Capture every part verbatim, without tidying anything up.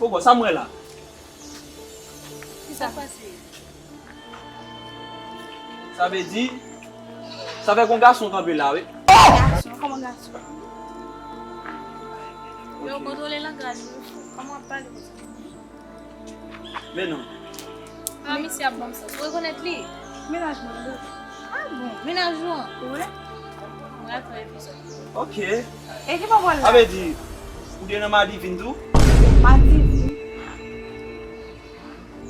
Bon, sa m wè la. Ki sa k pase? Sa vle di, sa fè gon gason kanpe la, wi. Gason? Kòman gason? Yo, kontwole langaj ou, kòman w ap pale konsa? Men non. Ah, misye ap ban m sans. Ou rekonèt li? Mennaj mwen, wi. Ah bon, mennaj ou an? Wi. Mwen ap fè epizòd. Ok. E ki bò w al la? Sa vle di, ou te nan Madivin tou? Madivin?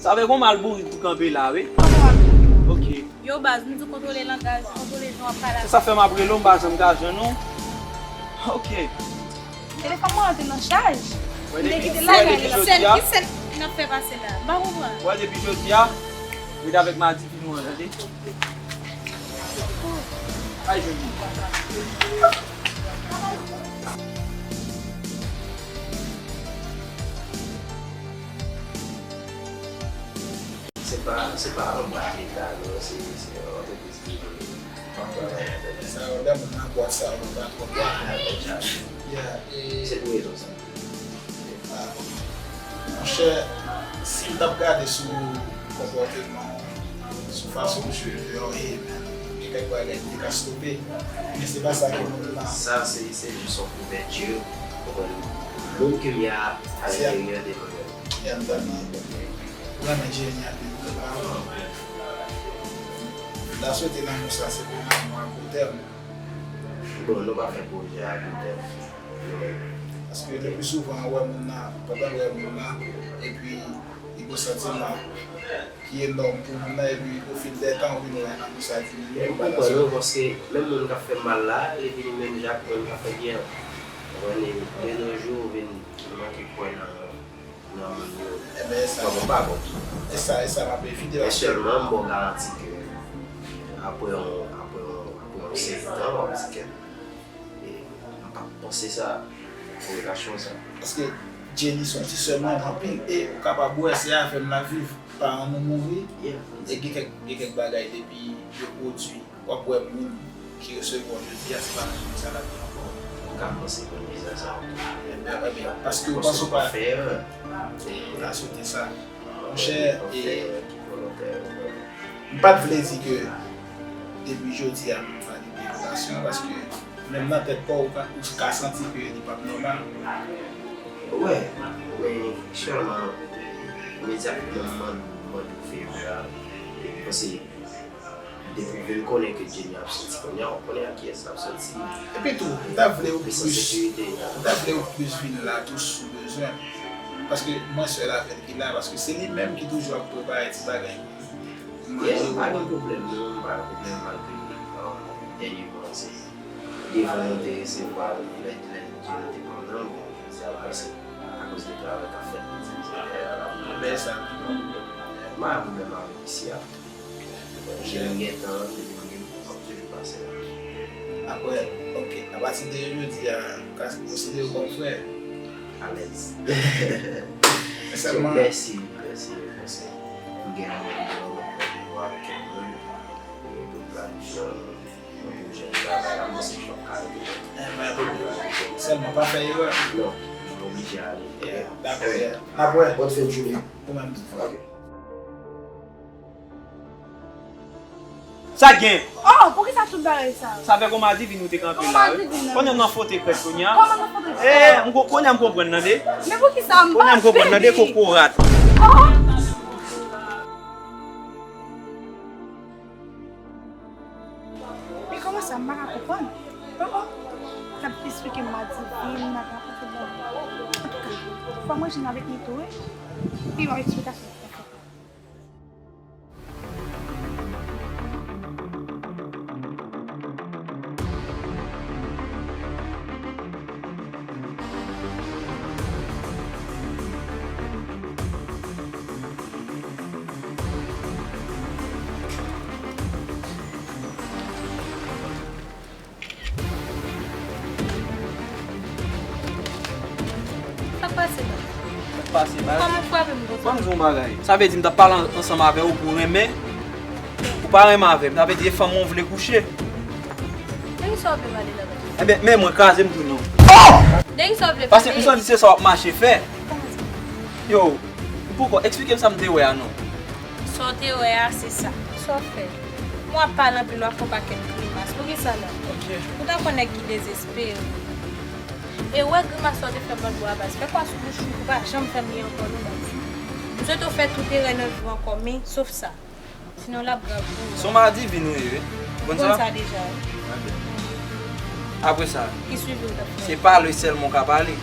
Sa fè gon mal bourik ou kanpe la, wi. Kòman w ap di? Ok. Yo, baz, m di w kontwole langaj, kontwole jan w ap pale avè m. Se sa fè m ap rele w, m pa janm ka jwenn ou. Ok. Telefòn mwen an te nan chaj. M te kite l lakay la. Ki sèn, ki sèn n ap fè pase la? M pa konprann. Wè, depi jodi a, rete avèk Madivin ou an, tande? Ay, jodi. Se pa, se pa anba leta, non, se, se yon antrepriz prive. Sa yo, lè moun nan bwat sa yo, pa twò bwat. Yeah, e se pou rezon sa. Ah, monchè, si m t ap gade sou konpòteman w, sou fason w cheve w, e, men, gen kèk bagay m te ka stope. Men se pa sa ke moun nan. Sa, se, se jis yon kouvèti, ou konprann? L'homme que il y a à l'intérieur de moi-même. Yeah, m ta di, ou renmen Jenny anpil, ou te pa. M ta swete lanmou sa, se pou lanmou a kou tèm. Bon, nou pa fè pwojè a kou tèm. Paske le pli souvan, ou wè moun nan, pandan w wè moun nan, epi li gon santiman ki enòm pou moun nan, epi au fil des temps, ou vin wè lanmou sa diminye. M konprann ou, paske menm moun k ap fè mal la, li vin menm jan ak moun k ap fè byen an. Ou konprann, e de nos jours, ou vin manke kwè nan, nan moun yo. Enben, e sa. Kòm ou pa bon. E sa, e sa m ap evite, men paske sèlman, m ba w garanti ke apre yon, apre yon, apre yon seri tan, w ap di ke E m pa t panse sa, pou relasyon sa. Paske Jenny se yon ti sè mwen anpil, e ou kapab wè se avè m l ap viv. Paran nou mouri, e gen kèk, gen kèk bagay depi yo pwodui, w ap wè moun ki resevwa w jodi a, se pa menm moun sa l ap ye ankò. Ou ka panse konn bizè sa. Ebyen, ebyen, paske ou panse ou pa fè erè. Ou ta swete sa. Monchè, e, m pa t vle di ke depi jodi a m valide relasyon an, paske menm nan tèt pa w, ou ka, ou ka santi ke li p ap nòmal. Wè, men sèlman, imedyatman m mande, mande w favè a, paske depi w vin konnen ke Jenny ap soti kounye a, w konnen ak kiyès l ap soti. Epi tou, m ta vle ou plis, m ta vle ou plis vin la tou si w bezwen. Paske mwen sèl avè l ki la, paske se li menm ki toujou ap prepare ti bagay pou manje. Yeah, m pa gen pwoblèm non, m pa gen pwoblèm malgre, um, dènyèman se devan nou te resevwa l, lè, lè Jenny te pran nan, bon, se akoz de travay k ap fèt, se, se, men sa, m pa gen pwoblèm avèk misye a. Jan m gentan, depi m gen pou m ap toujou pase la. Apre, ok, apati de jodi a, m ka konsidere w kòm frè. Alèz. Sèlman. Mèsi, mèsi, mèsi. M gen yon reunion, yon reunion avèk yon moun. E pou planifye yon, yon pwojè de travay la, mwen se chòk kare. Sèlman pa fè erè. Non, m oblije ale. Dakò, n ap wè. Bòn fen de jounen. Ou menm tou. Ok. Sa gen? Oh, poukisa tout bagay sa yo? Sa fè kòm Madivin ou te kanpe la, wi. Konnen m nan fote krèt kounye a. Kòman nan fote krèt? Eh, m ko-, kounye a m konprann nan de. Men poukisa m pa fè? Kounye a m konprann nan de kokorat. Oh! Men kòman sa m pa ka konprann? Oh, oh. N ap esplike Madivin, n ap rakonte bagay. Antouka, fò mwen jwenn avèk li tou, wi. Pi w ap eksplikasyon. Sa k pase la? Sa k pase, baz? Kòman w frape m konsa? Ban m di w yon bagay. Sa vle di m t ap pale an-, ansanm avè w pou renmen? Ou pa renmen avè m. Sa vle di e fanm mwen w vle kouche? De kisa w vle pale la, baz? Enben, men mwen kraze m tou non. De kisa w vle pale? Paske m santi se sa w ap mache fè. Kòman sa? Yo, ou poko eksplike m sa m te wè a non. Sa w te wè a, se sa. Sa w fè? M w ap pale anpil, w ap fè yon pakèt grimas. Poukisa non? Ok. Ou tankou nèg ki dezespere. E ou wè grimas sa w te fè m lòt bò a baz. Fè kwa sou bouch ou, ou pa janm fè m li ankò non baz. M swete w fè tout erè nan vi w ankò, men sof sa. Sinon l ap grav pou ou. Se yon madivin ou ye wi. Ou konn sa? Ou konn sa deja wi. Apre sa, se pale sèlman w ka pale.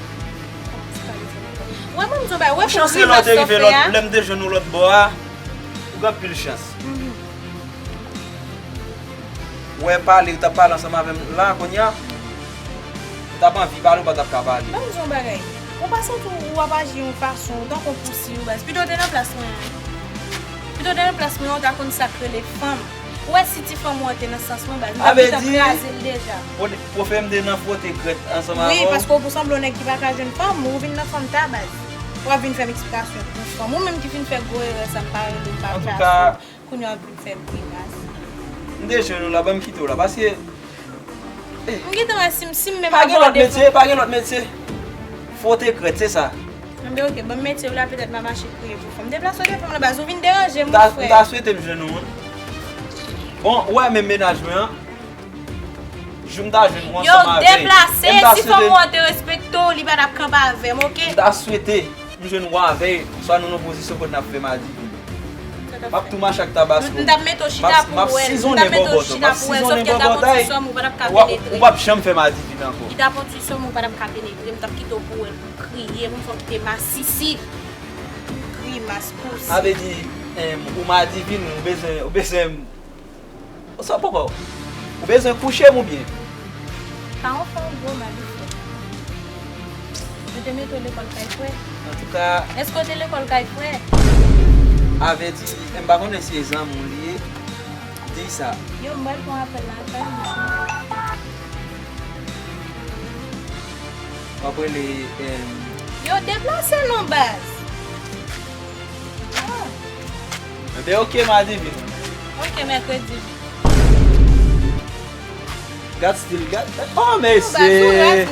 Ou wè mwen di w bagay, ou wè pou grimas sa w fè a? Lè m te jwenn ou lòt bò a, ou gen anpil chans. Ou wè pale, ou t ap pale ansanm avè m la, kounye a, ou t ap anvi pale, ou pa t ap ka pale. Ban m di w yon bagay. Ou pa santi w ap aji yon fason, ou tankou w pousi w baz. Pito w te nan plas mwen an. Pito w te nan plas mwen an, ou ta konn sa k rele fanm. Ou wè si ti fanm ou an te nan sans mwen baz, m t ap gentan kraze l deja. Pou fè m te nan fwote krèt ansanm avè w. Wi, paske w pou sanble yon nèg ki pa ka jwenn fanm, ou vin nan fanm ta baz. W ap vin fè m eksplikasyon pou fanm. Ou menm ki fin fè gwo erè sa, m pa rele w, m pa kraze w. Kounye a w ap vin fè grimas. M te jwenn ou la, ban m kite w la, paske. M gentan wè si m, si m menm ak yon lòt de fanm. Pa gen lòt metye, pa gen lòt metye. Fwote krèt, se sa. Enben ok, ban m metye w la, petèt m a mache kriye pou fanm. Deplase w devan m la baz, ou vin deranje m wi frè. M ta swete m jwenn ou wi. Bon, ou wè menm mennaj mwen an. Jou m ta jwenn ou ansanm avè l. Yo, deplase, si fanm ou an te respekte w, li pa t ap kanpe avè m, ok? M ta swete. M jwenn ou avè l, swa nou nan pozisyon kote n ap fè madivin. M ap tou mache ak Tabasco. M t ap mete w chita pou w wè l. M t ap mete w chita pou w wè l, sòf ke m t ap yon ti sòm ou pa t ap ka penetre. Ou p ap janm fè madivin ankò. Li t ap yon ti sòm ou pa t ap ka penetre, m t ap kite w pou w wè l, pou w kriye, pou m fè w kite masisi. Grimas pousi. Sa vle di, ou madivin, ou bezwen, ou bezwen Sa poko. Ou bezwen kouche m oubyen? Pa yon fè yon gwo mal ou fè. Yo te mete w lekòl kay frè? Antouka. Èske w te lekòl kay frè? Avèti, m pa konnen si e zanmi w li ye. Di sa. Yo, m pral pran apèl la, kay bouch mwen. W ap rele. Yo, deplase non baz. Enben ok, madi vin. Ok, mèkredi vin. Gad stil, gad. Oh, mesye!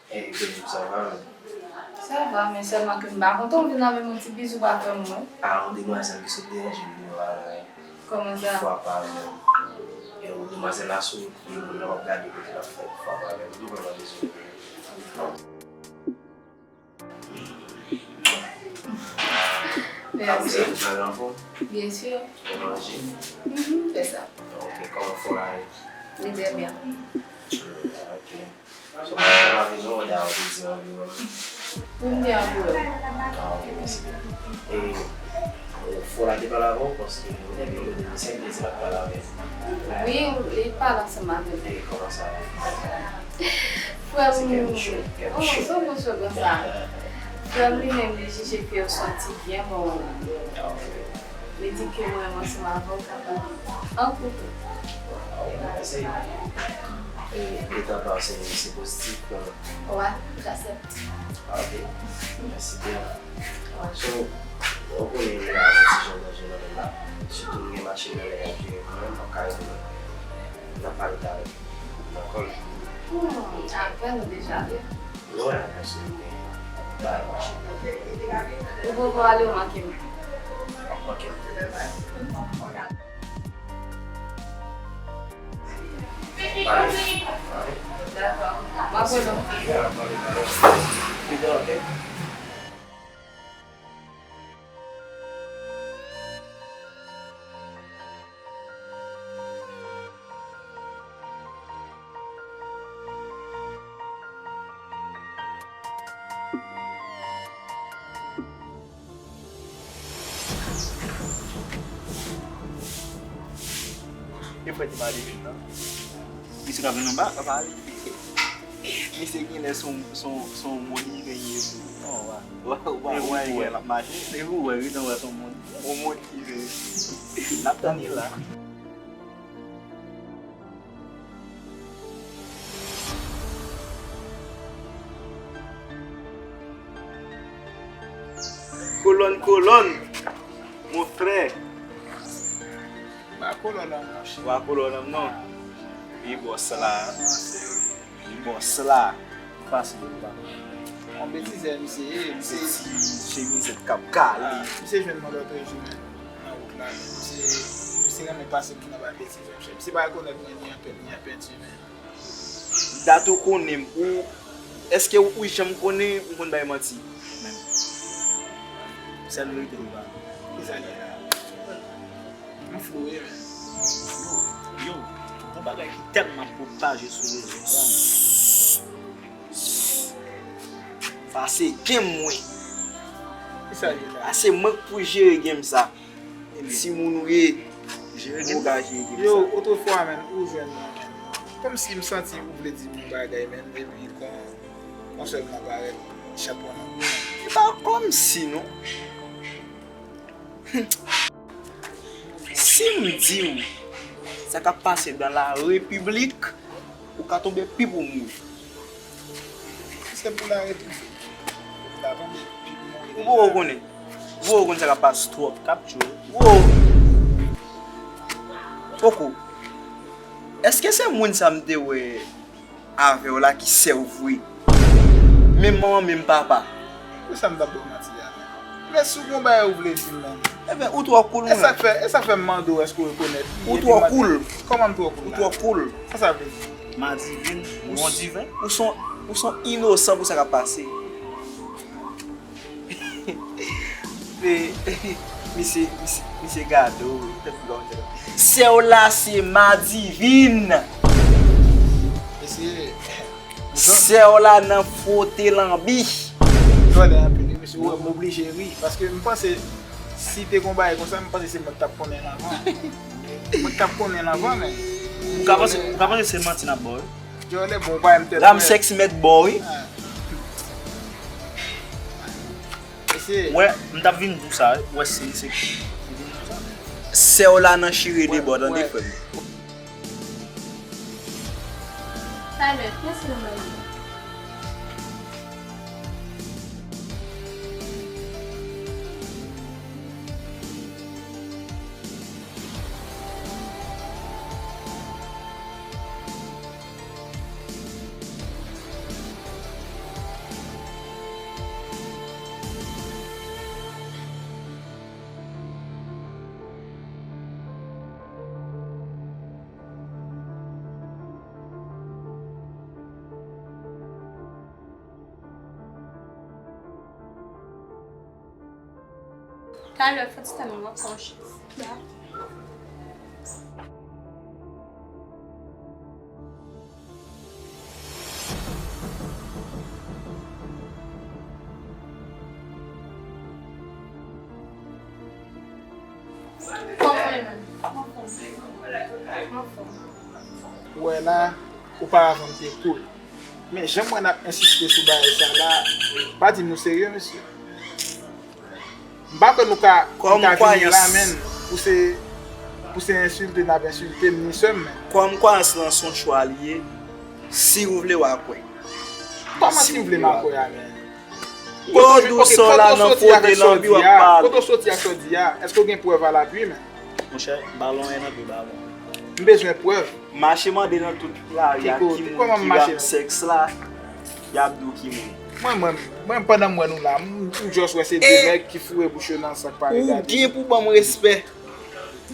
Hey babe, sa va menm? Sa va, men sèlman ke m pa kontan w vin avè m yon ti bizou pa fè m wè. A, yon demwazèl ki sot deranje m deyò a la wi. Kòman sa? Fwa pa menm. E yon demwazèl la sou wout, yon moun nan p ap gade kote l ap fè fwa pa menm. M vrèman dezole. Mèsi. Kòman sa, ou anfòm? Byensi. Ou manje? Mhm, m fè sa. Ok, kòman fò la ye? Li trè byen. Ok. So, pa gen anvi non, dayè ou te di anvi wè m. Wi, m te anvi wè w. Ah, ok, mèsi. E, e, fò la te pale avè w, paske ou te gen yon mesye ki te di l ap pale avè w. Wi, li pale ansanm avè m. E kòman sa ye? Frè m, oh, se yon bon sou konsa. Frè m li menm, li jije ke w santi byen, bon. Ah, ok. Li di ke mwen menm ansanm avè w kapab an koup. Mèsi. E leta pa se, se pozitif, non? Wi, m aksepte. Ok. Mèsi byen. Wi. So, ou konnen, m gen yon ti jan danje nan men la. Sitou m gen machin nan men m ap jere kanmenm, m ap ka rete nan pale talè. Dakò? Hmm, apre nou deja ale. Ou poko ale, ou manke m. Dakò. M ap rele w. E frè ti Madiven nan. Misye ka vin anba, pa pale. Misye genlè se yon, se yon, se yon moun li genyen tou. Oh, wa. Wa, wa, wa, gen l ap mache. Se pou wè, wi, tann wè se yon moun. Yon moun ki vin. N ap tann li la. Kolòn, kolòn, mon frè. Ba kolòn nan, monchè. Ba kolòn nan, non. Wi, bòs la. Wi, bòs la. Fasil, pa. Yon betizè, misye ye, misye. Ti chemizèt k ap kale. Ah, misye jwenn mwen lòtrejou, men, nan wout la, men. Misye, misye renmen pase moun anba betizè, monchè. Misye pa rekonèt mwen ni an pent, ni an penti, men. Dat ou konnen m, ou, èske ou, ou janm konnen m konn bay manti? Menm. Sèl verite m ba. Kisa l ye la? M flou wi, men. Yo, yo, gon bagay ki tèlman pwopaje sou rezo a la, men. Sa se game mwen. Kisa l ye la? Sa se mwen k pou jere game sa. Timoun ou ye, ou ka jere game sa. Yo, otrefwa, menn, ou jwenn mwen, menn. Kòmsi m santi ou vle di m yon bagay, menn, epi kon, kon sèlman parèt chapon nan kou. Se pa kòmsi, non. Si m di w sa k ap pase dans la République, ou ka tonbe pi pou mouri. Si se pou la retoufe, ou ta tonbe pi pou mouri deja. Ou poko konnen. Ou poko konn sa k ap pase twòp k ap tchwe. Ou poko. Èske se moun sa m te wè avè w la ki sè w vre? Menm manman, menm papa. Poukisa m t ap ba w manti a, menn? Men si w gon bagay ou vle di m, menn. Ebyen, ou twò cool, mwen. E sa k fè, e sa k fè m mande w èske w rekonèt li. Ou twò cool. Kòman m twò cool la? Ou twò cool. Sa sa vle di? Madivin, ou bon diven? Ou son, ou son inosan pou sa k ap pase. Misye, misye, misye gade w, tèt blan, tèt. Sè w la se Madivin. Mesye, sè w la nan fwote lanbi. Jòlè anpil, wi, mesye, ou wè m oblije ri, paske m panse si te gon bagay konsa, m panse se mwen k t ap konnen l anvan. Mwen k t ap konnen l anvan, men. Ou ka panse, ou ka panse se manti n ap ba w, wi. Jòlè bon, ou pa wè m tèt. Ram sèks mèt ba w, wi. Ah. Mesye. Wè, m t ap vin di w sa, wè, se, se, se vin di w sa. Sè w la nan chire de bò, tande, frè m. Talè, kiyès ki nan bagay la? Talè, fò ti tann mwen, m ap pran yon chèz. Ou wè la, oparavan m te cool. Men jan m wè n ap ensiste sou bagay sa la, pa di nou serye, mesye. M pa kwè nou ka, nou ka vini la, menn, pou se, pou se ensilte n ap ensilte m ni sè m, menn. Kòm kwayans lan se yon chwa li ye, si w vle w a kwè. Kòman si m vle m a kwè a, menn? Kote w soti a k ap sòti a? Kote w soti a k sòti a? Èske w gen prèv a lapui, menn? Monchè, balon en nan pye balon. M bezwen prèv. Mache mande nan tout lari a ki moun ki ram sèks la, y ap di w ki moun. Mwen, mwen, mwen, pandan m wè nou la, m, m just wè se de nèg ki foure bouch yo nan sak pa regade. Ou gen pou ban m respè.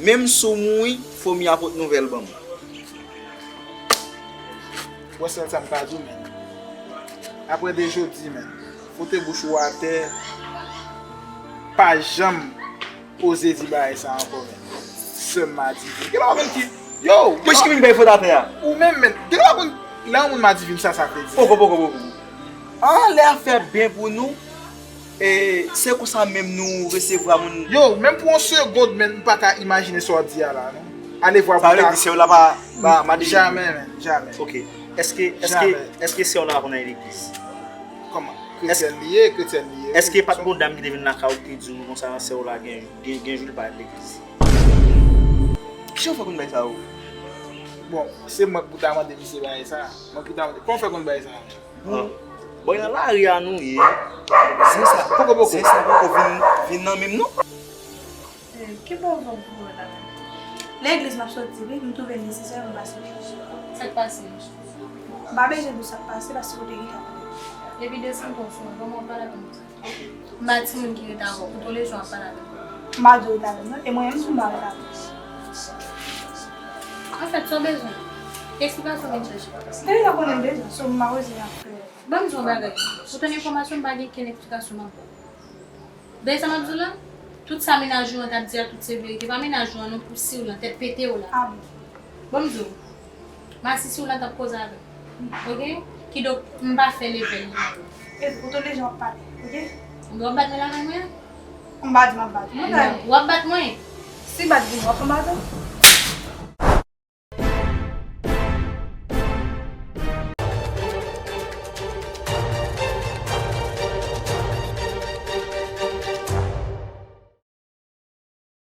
Menm si w mouri, fomi a pot nouvèl ban m. Wè sèl sa m ka di w, menn. Apre de jodi, menn, foute bouch ou atè, pa janm oze di bagay sa ankò, menn. Sè m Madivin. Gen lè w ap konn ki, yo, mwen ki vin bay fout atè a. Ou menm, menn. Gen lè w ap konn, lè yon moun Madivin sa, sa vle di. Poko, poko, poko. An, lè a fè byen pou nou, e, se konsa menm nou resevwa moun. Yo, menm pou yon segond, menn, m pa ka imajine sa w ap di a la, non. Alevwa Sa vle di sè w la pa pa pa deje. Jamè, men, jamè. Ok. Èske èske Jamè. Èske sè w la pa konn al legliz? Kòman? Kretyen li ye, kretyen li ye. Èske pa t gon dam ki te vin lakay ou ki te di w konsa sè w la gen gen gen jou li pa al legliz? Kijan w fè konn bagay sa yo? Bon, se mwen ki pou ta mande misye bagay sa. Mwen ki pou ta mande. Kòman w fè konn bagay sa? Bon, e nan lari a nou ye. Sè sa, Poko poko. Sè sa poko vin vin nan menm non. Eh, ki bò w vin pou la? Legliz m ap soti, wi, m twouve l nesesè pou m pase. Sa k pase? M pa bezwen di w sa k pase, paske w te gentan konnen. Epi desann ton sou mwen, ban mwen pale avè m konsa. M pa timoun ki ret avè w, pou tou le jou w ap pale avè m. M pa di w ret avè m, non, e mwen menm tou m pa ret avè w. Anfèt, sa w bezwen? Ki eksplikasyon w vin chèche? M te deja konnen m bezwen, so m pa bezwen ap fè. Ban m di w yon bagay. Pou tande enfòmasyon, m pa gen kenn eksplikasyon m ap ba w. Tande sa m ap di w la? Tout sa mennaj ou an t ap di a, tout se verite. Pa mennaj ou an non pou si w lan, tèt pete w la. Ah bon? Ban m di w. Masisi w lan t ap koze avè m. Ok? Kidonk, m pa fè level li. E ou tou le jan w ap pale, ok? Ou dwe bat mwen lakay mwen? M pa di m ap bat ou. Non, w ap bat mwen. Si bat vini, w ap konbat ou?